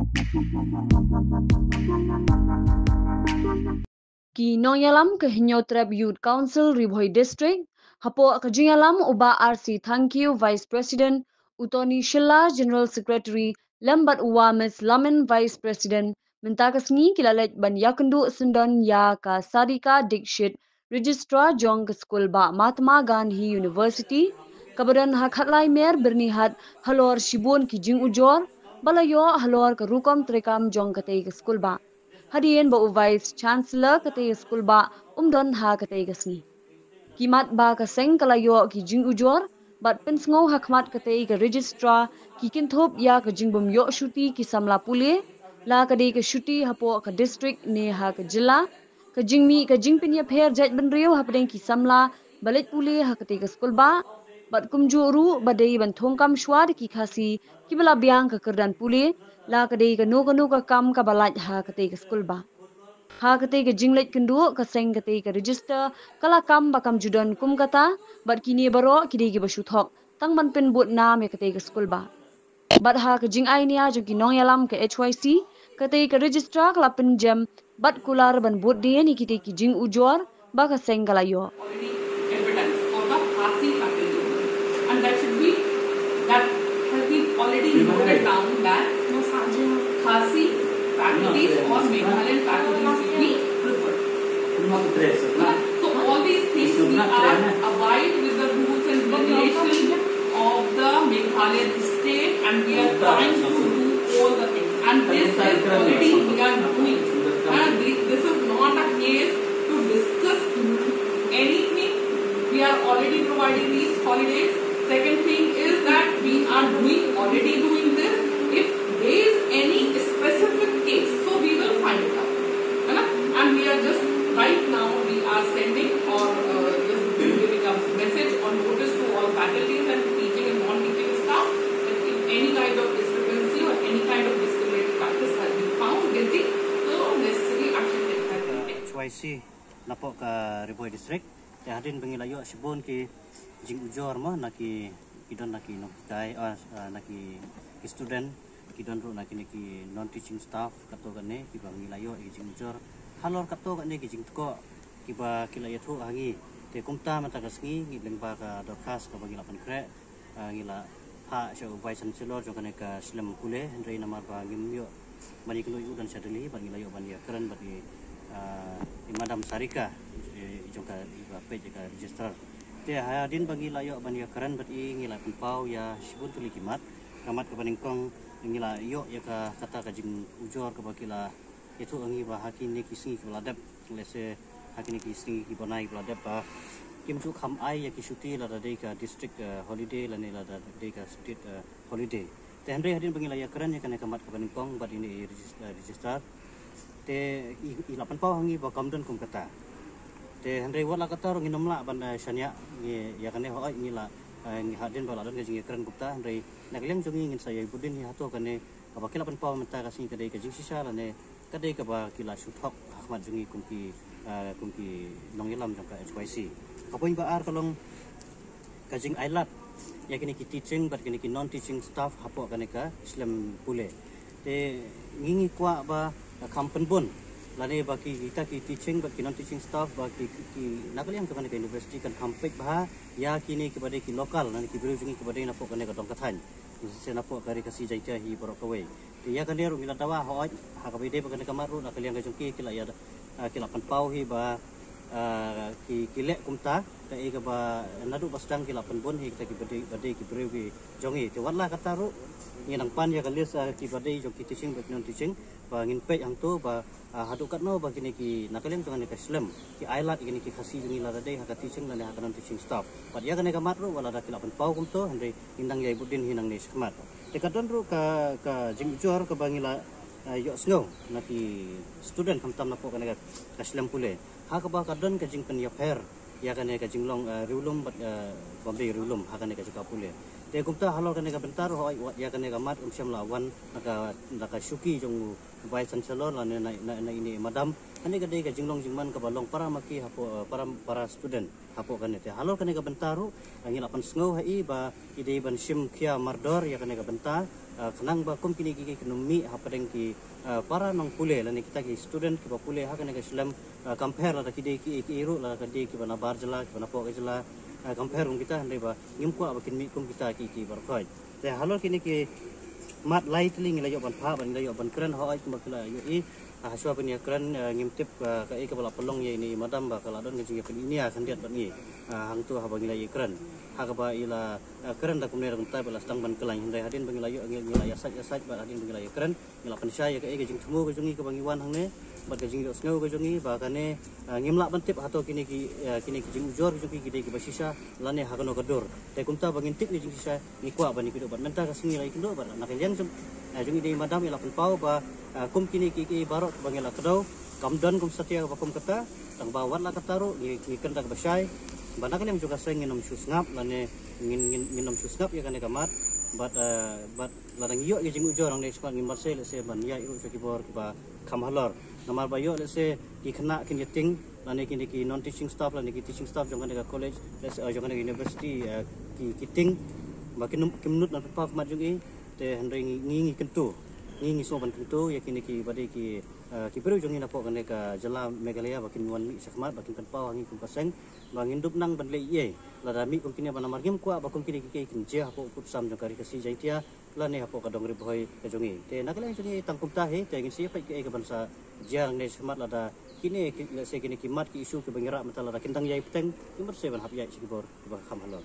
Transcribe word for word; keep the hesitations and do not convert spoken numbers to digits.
Ki nongïalam ka Hynñiewtrep Youth Council Ri Bhoi District, hapoh ka jingïalam u Bah R C Thangkhiew, Vice President, u Tony Shylla, General Secretary, lem bad u Wamis Lamin, Vice President, mynta ka sngi ki la leit ban ïakynduh syndon ïa ka Sarika Dixit, Registrar jong ka skul Bah Mahatma Gandhi University, kaba don ha Khatlai Mer, Byrnihat, halor shibun ki jingujor ba la ïoh halor ka rukom treikam jong katei ka skul bah. Hadien ba u Vice Chancellor katei ka skul bah um don ha katei ka sngi. Ki mat ba ka seng ka la ïoh ki jingujor bad pynsngew ha khmat katei ka Registrar ki kynthup ïa ka jingbym ïoh shuti ki samla pule, la ka dei ka shuti hapoh ka district ne ha ka jylla, ka jingmih ka jingpynïapher jaitbynriew hapdeng ki samla ba leit pule ha katei ka skul bah, bad kumjuh ruh ba dei ban thungkam shuwa da ki Khasi kiba la biang ka kyrdan pule, la ka dei kano kano ka kam kaba lait ha katei ka skul bah. Ha katei ka jingleit kynduh ka seng katei ka Registrar ka la kam ba kam ju don kum kata, bad kine baroh ki dei kiba shu thok tang ban pynbud nam ïa katei ka skul bah. Bad ha ka jingai nia jong ki nongïalam ka H Y C, katei ka Registrar ka la pynjem bad kular ban bud dien ïa kitei ki jingujor ba ka seng ka la ïoh. Already evidence for the Khasi faculty, and that should be, that has been already noted down that Khasi faculties or Meghalayan faculties will be preferred. So all these things we are abide with the rules and regulations of the Meghalayan state, and we are trying to do all the things. And this is already we are doing. And thi- this is not a case to discuss anything. We are already providing these holidays. Second thing is that we are doing, already doing this. If there is any specific case, so we will find it out. है ना? And we are just, right now we are sending or uh, just giving a message or notice to all faculties and teaching and non-teaching staff that if any kind of discrepancy or any kind of discriminatory practice has been found guilty, so necessary action can be taken. H Y C napoh ka Ri Bhoi District. Te hadien ba ngi la ïoh shibun ki jingujor mo na ki, ki don na ki nonghikai, ah, ah, na ki, ki student, ki don ruh na kine ki non-teaching staff katto katne kiba ngi la ïoh ki jingujor halor katto katne ki jingtkoh kiba ki la ïathuh ha ngi. Te kumta mynta ka sngi ngi lyngba ka dorkhas kaba ngi la pynkhreh, ah, ngi la phah sha u Vice Chancellor jong kane ka skul pule, hynrei namar ba ngim ïoh ban ïakynduh ïa u, u don sha Delhi, bad ngi la ïoh ban ïakren bad i, ah, i Madam Sarika, i, i jong ka, iba peit ïa ka Registrar. Te hadien ba ngi la ïoh ban ïakren bad i, ngi la pynpaw ïa shibun tylli ki mat. Ka mat kaba nyngkong, ngi la ïoh ïa ka, kata ka jingujor kaba ki la ïathuh ha ngi ba ha kine ki sngi kiba la dep, lehse ha kine ki sngi ki bnai kiba la dep, ba kim ju kham ai ïa ki shuti lada dei ka district, eh, holiday lane lada dei ka state, eh, holiday. Te hynrei hadien ba ngi la ïakren ïa kane ka mat kaba nyngkong bad ine i regis-, eh, Registrar, te i, i la pynpaw ha ngi ba kam don kum kata. Te hynrei wat la katta ruh ngin ym lah ban, eh, shaniah ïa kane, hooid ngi la, eh, ngi, hadien ba la don ka jingïakren kumta, hynrei na ka liang jong ngi ngin sa ïai bud dien hi hato kane kaba ki la pynpaw mynta ka sngi ka dei ka jingshisha lane ka dei kaba ki la shu thok ha khmat jong ngi kum ki, eh, kum ki nongïalam jong ka H Y C. Ka point ba ar ka long ka jingailad ïa kine ki teaching bad kine ki non-teaching staff hapoh kane ka skul pule. Te ngi, ngi kwah ba kham pynbun lane ba ki, kita ki teaching bad ki non-teaching staff ba ki, ki, ki na ka liang jong kane ka university kan kham peit bha ïa kine kiba dei ki local lane ki briew jong ngi kiba dei napoh kane ka dong ka thaiñ, shisha napoh ka Ri Khasi Jaiñtia hi baroh kawei. Te ïa kane ruh ngi la dawa, hooid ha kaba ïadei bad kane ka mat ruh na ka liang ka jong ki, ki la ïa, ah, ki la pynpaw hi ba, ah, ki, ki leh kumta, kaei kaba naduh ba sdang ki la pynbun hi kita kiba dei, ba dei ki briew ki jong ngi. Te wat la katta ruh ngin nang pan ïa ka list, ah, kiba dei jong ki teaching bad ki non-teaching, ba ngin peit hangto ba, ah, haduh katno ba kine ki, na ka liang jong kane ka skul, ki ailad ïa kine ki Khasi jong ngi lada dei ha ka teaching lane ha ka non-teaching staff. Bad ïa kane ka mat ruh wat lada ki la pynpaw kumto, hynrei ngin nang ïai bud dien hi nangne shakhmat. Te ka don ruh ka, ka jingujor kaba ngi la, eh, ïohsngew na ki student khamtam napoh kane ka, ka skul pule, ha kaba ka don ka jingpynïapher ïa kane ka jinglong, eh, riewlum bad, eh, bym dei riewlum ha kane ka jaka pule. Te kumta halor kane ka bynta ruh, hooid, wat ïa kane ka mat ym shym la wan na ka, na ka shuki jong u Vice Chancellor lane na, na, na ine i Madam. Kane ka dei ka jinglong jingman kaba long para ma ki hapoh, eh, para, para student hapoh kane. Te halor kane ka bynta ruh, eh, ngi la pynsngew ha i ba i dei ban shim khia mardor ïa kane ka bynta, Ah, khnang ba kum kine ki, ki kin ym mih hapdeng ki, ah, para nongpule lane kita ki student kiba pule ha kane ka shlem, ah, compare lada ki dei ki, ki ruh lada ki dei kiba na bar jylla, kiba na poh ka jylla, ah, compare kum kita, hynrei ba ngim kwah ba kin mih kum kita ki, ki baroh khoit. Te halor kine ki mat lai tylli ngi la ïoh ban phah, ban ngi la ïoh ban kren hooid kumba ki la ïohi. Ah, hashwa ban ïa kren, ah, ngim tip, ah, kaei kaba la pynlong ïa ine i madam ba ka la don ka jingïapyniaid khyndiat bad ngi. Ah, hangto haba ngi la ïa kren, ha kaba i la, ah, kren da kumne da kumtai ba la sdang ban khlaiñ, hynrei hadien ba ngi la ïoh, ngi, ngi la ïa sait, ïa sait bad hadien ba ngi la ïa kren, ngi la pynshai ïa kaei ka jingthmu ka jong ngi kaba ngi wan hangne bad ka jingïohsngew ka jong ngi ba kane, ah, ngim lah ban tip hato kine ki, ah, kine ki jingujor ka jong ki ki dei kiba shisha lane ha kano ka dur. Te kumta ba ngin tip ïa ka jingshisha ngi kwah ban ïakynduh bad mynta ka sngi la ïakynduh bad na ka liang jong, ah, jong ine i madam i la pynpaw ba, ah, kum kine ki, ki baroh ba ngi la kdew kam don kum satia ba kum kata, tang ba wat la kata ruh ngi, ngi kynda kaba shai ba na ka liang jong ka seng ngin ym shu sngap lane ngin, ngin, ngin ym shu sngap ïa kane ka mat. Bad, ah, bad lada ngi ïoh ïa ka jingujor hangne shakhmat ngim barsei lehse ban ïaid ruh sha ki bor kiba kham halor. Namar ba ïoh lehse ki khynnah kin ïa ting lane kine ki non teaching staff lane ki teaching staff jong kane ka college, lehse, eh, jong kane ka university, eh, ki, ki ting ba kin ym, kim nud ban pynpaw khmat jong i. Te hynrei ngi, ngi, ngi kyntu, ngi, ngi sngewbha ban kyntu ïa kine ki ba dei ki, eh, ki briew jong ngi napoh kane ka jylla Meghalaya ba kin wan mih shakhmat ba kin pynpaw ha ngi kum ka seng ba ngin dup nang ban leh ei ei lada mih kum kine, ba namar ngim kwah ba kum kine ki, ki kin jia hapoh u kut sam jong ka Ri Khasi Jaiñtia lane hapoh ka dong Ri Bhoi ka jong ngi. Te na ka liang jong ngi tang kumta hi, te ngin sa ïa peit kaei kaban sa jia nangne shakhmat lada kine ki, lehse kine ki mat ki issue kiba ngi rah mynta lada kin dang ïai bteng, ngim barsei ban hap ïaid sha ki bor kiba kham halor.